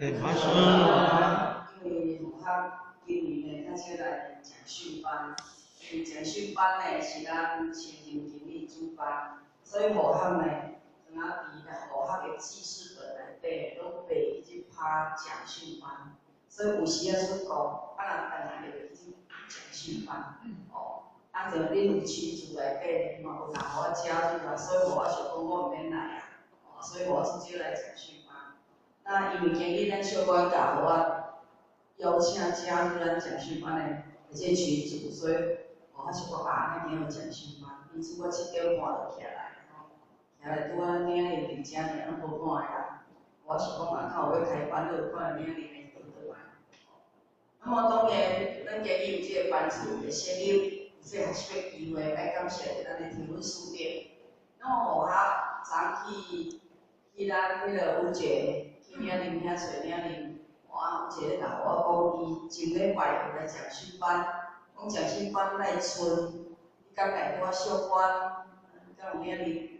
典範師。因為學校今年呢，較少來講訓班，因為講訓班呢是咱行政經理主辦，所以學校呢，敢若佇學校的記事本內底，攏備去拍講訓班，所以有時仔出國，啊若轉來就去講訓班，哦，啊，就恁有群組內底嘛有人予我加入啊，所以我想講我毋免來啊，哦，所以我出少來講訓班。那因為今日咱小管家予我邀請加入咱講訓班的這個群組，所以我想講啊，咱今日有講訓班，因此我7點半就起來，吼，起來拄仔領入佇遮爾，攏無半個人。我想講啊，較有欲開班，你有看領入來轉轉來。那麼當然，咱今日有這個班次的成立，有這個學習的機會，愛感謝咱的天文書店。那麼學校昨去咱彼個有一個去領恁遐揣領恁，哇，有一個咧共我講，伊前禮拜有來講訓班，講講訓班來村，伊感覺拄仔小關，敢有領恁？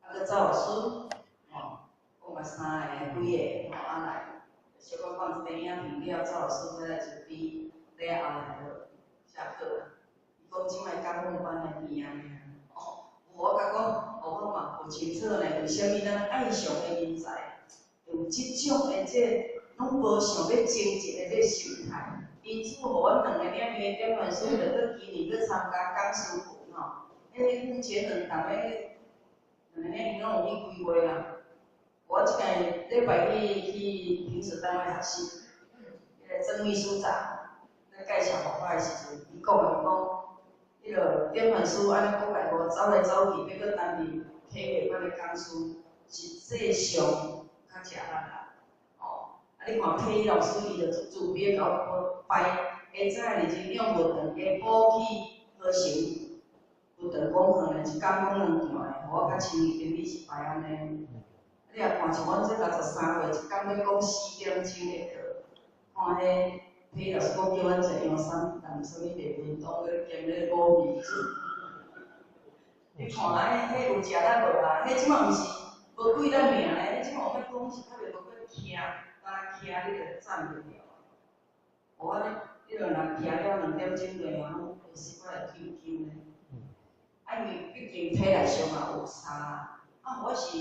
啊，閣趙老師，吼，講嘛三個幾個，吼啊來，小可放一塊影片了，趙老師才來一邊，了後來就下課啦。伊講這擺講阮班的邊仔爾，哦，我共講，我嘛無清楚呢，為啥物咱愛上的人才有這種的這攏無想欲精進的這個心態，因此，予阮兩個領面的典範師，就閣今年閣參加講師群吼，彼個目前兩檔咧，兩個領面攏有去規劃啦。我這個禮拜去評審單位學習，彼個曾秘書長咧介紹我的時陣，伊講的講，彼個典範師按呢講來無走來走去，欲閣擔任體育班的講師，實際上較食力啦。哦，啊你看體育老師伊就足自卑，共我排下早的營養活動，下晡去合成活動講課呢，一工講兩場的，予我較輕易經理是排按呢。你若看像阮這63歲，一工欲講4點鐘的課，看彼體育老師講叫阮食洋參，但啥物袂運動，閣兼咧五味子。你看啊，彼有食力無啊？彼這馬毋是無幾咱命咧，彼這馬有欲講是較袂無閣徛，敢若徛你就站袂牢。無安呢，你若徛了2點鐘就嘛攏會小可會揪揪咧。啊，因為畢竟體力上嘛有差，啊，我是。